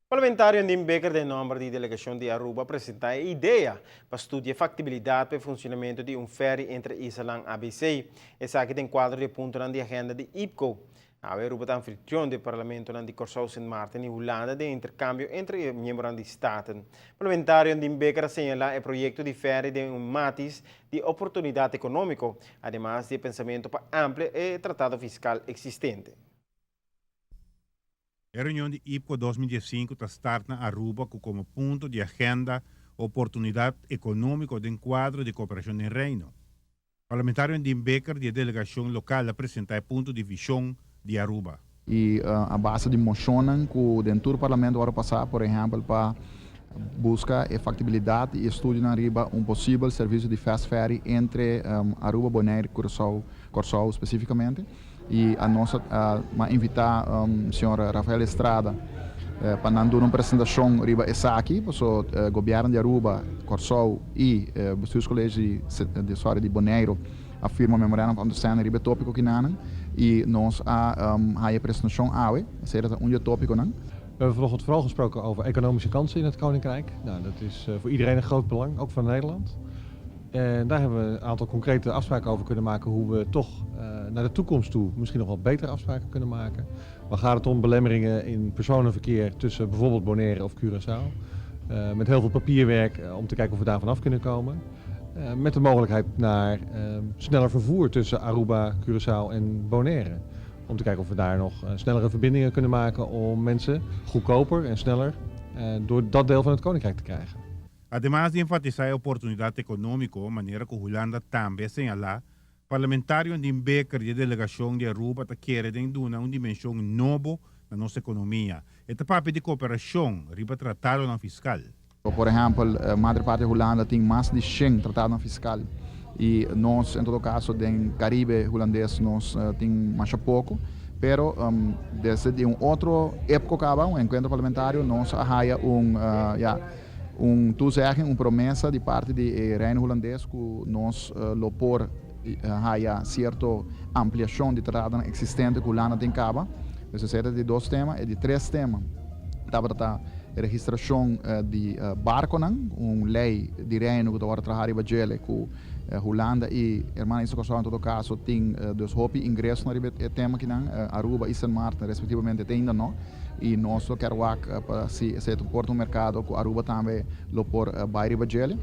Parlamentario Andin Bikker den nomber di delegacion di Aruba a presenta e idea pa studia e factibilidad pa e funcionamento di un ferry entre islanan ABC. Esaki den cuadro di e puntonan di agenda di IPCO. Awe Aruba ta anfitrion di e parlamentonan di Corsou, Sint Maarten y Hulanda den intercambio entre e miembronan di Staten. Parlamentario Andin Bikker a señala e proyecto di ferry den un matis di oportunidad economico, ademas di e pensamento pa amplia e tratado fiscal existente. E reunion di IPCO 2015 ta start na Aruba ku komo punto di agenda oportunidat ekonómiko den kuadro di kooperashon den Reino. Parlamentario Andin Bikker di e delegashon lokal a presentá e punto di vishon di Aruba. I a base di moshonnan ku den tur parlamento wòrdu pasá, por ehèmpel pa buska e faktibilidat i estudionan riba un posibel servisio di fast ferry entre Aruba, Bonaire i Curaçao, Kòrsou spesífikamente. I a nos a invitá señor Rafael Estrada pa nan duna un presentashon riba esaki, paso gobièrnu di Aruba, Kòrsou i Bestuurscollege di sorry di Boneiru a firma memorandum of understanding riba e tópiko kinanan i nos a haya e presentashon awe. Esei ta un di e tópikonan. We hebben vanochtend vooral gesproken over economische kansen in het Koninkrijk. Nou, dat is voor iedereen een groot belang, ook voor Nederland. En daar hebben we een aantal concrete afspraken over kunnen maken hoe we toch naar de toekomst toe misschien nog wat betere afspraken kunnen maken. Waar gaat het om? Belemmeringen in personenverkeer tussen bijvoorbeeld Bonaire of Curaçao. Met heel veel papierwerk om te kijken of we daar vanaf kunnen komen. Met de mogelijkheid naar sneller vervoer tussen Aruba, Curaçao en Bonaire. Om te kijken of we daar nog snellere verbindingen kunnen maken om mensen goedkoper en sneller door dat deel van het Koninkrijk te krijgen. Ademas di enfatisá e oportunidat ekonómiko, manera ku Hulanda tambe a señalá, parlamentario Andin Bikker di e delegashon di Aruba ta kere den duna un dimenshon nobo na nos ekonomia. E ta papia di kooperashon riba tratadonan fiskal. Por ehèmpel, Madre Patria Hulanda tin mas di shen tratadonan fiskal i nos en todo kaso den Karibe Hulandes nos tin masha poko. Pero desde di un otro epko kaba, un enkuentro parlamentario, nos a haya un, ya, Un toezegging, un promesa di parti di e Reino Hulandes ku nos lo por haya sierto ampliashon di tratadonan eksistente ku Hulanda tin kaba. Dus esei ta di dos tema. E di tres tema tabata ta registrashon di barkonan, un lei di Reino ku ta wòrdu traha riba djele ku Hulanda i hermana Isla Kòrsou en todo kaso tin dus hopi ingresonan riba e tema akinan, Aruba i Sint Maarten respektivamente te ainda no. I nos lo kier wak pa si esei ta por ta un merkado ku Aruba tambe lo por bai riba djele.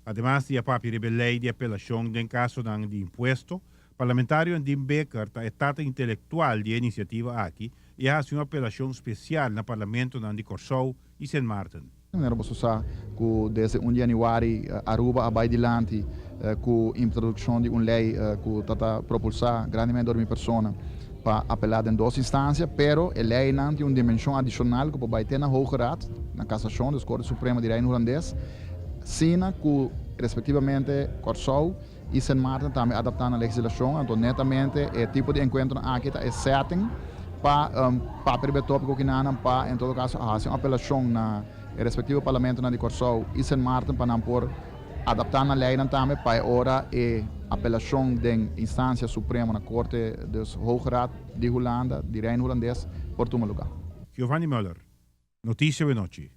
Ademas di a papia riba e lei di apelashon den kasonan di impuesto, parlamentario Andin Bikker ta e tata intelektual di e inisiativa aki i a hasi un apelashon spesial na parlamentonan di Kòrsou i Sint Maarten. Manera boso sa ku desde un di yanüari Aruba a bai dilanti ku introdukshon di un lei ku ta ta propulsá grandemente dor mi persona pa apelá den dos instansia, pero e leinan tin un dimenshon adishonal ku por bai te na Hoge Raad, na Kasashon, dus Korte Supremo di Reino Hulandes, sina ku respektivamente Kòrsou i Sint Maarten tambe adaptá nan legislashon. Anto netamente e tipo di enkuentronan aki ta e setting pa papia riba e tópiko kinanan pa en todo kaso a hasi un apelashon na e respektivo parlamentonan di Kòrsou i Sint Maarten pa nan por adaptá nan leinan tambe pa e ora e apelashon den instansia supremo na Korte, dus Hoge Raad di Hulanda, di Reino Hulandes, por tuma lugá. Giovanni Muller, Noticia Benochi.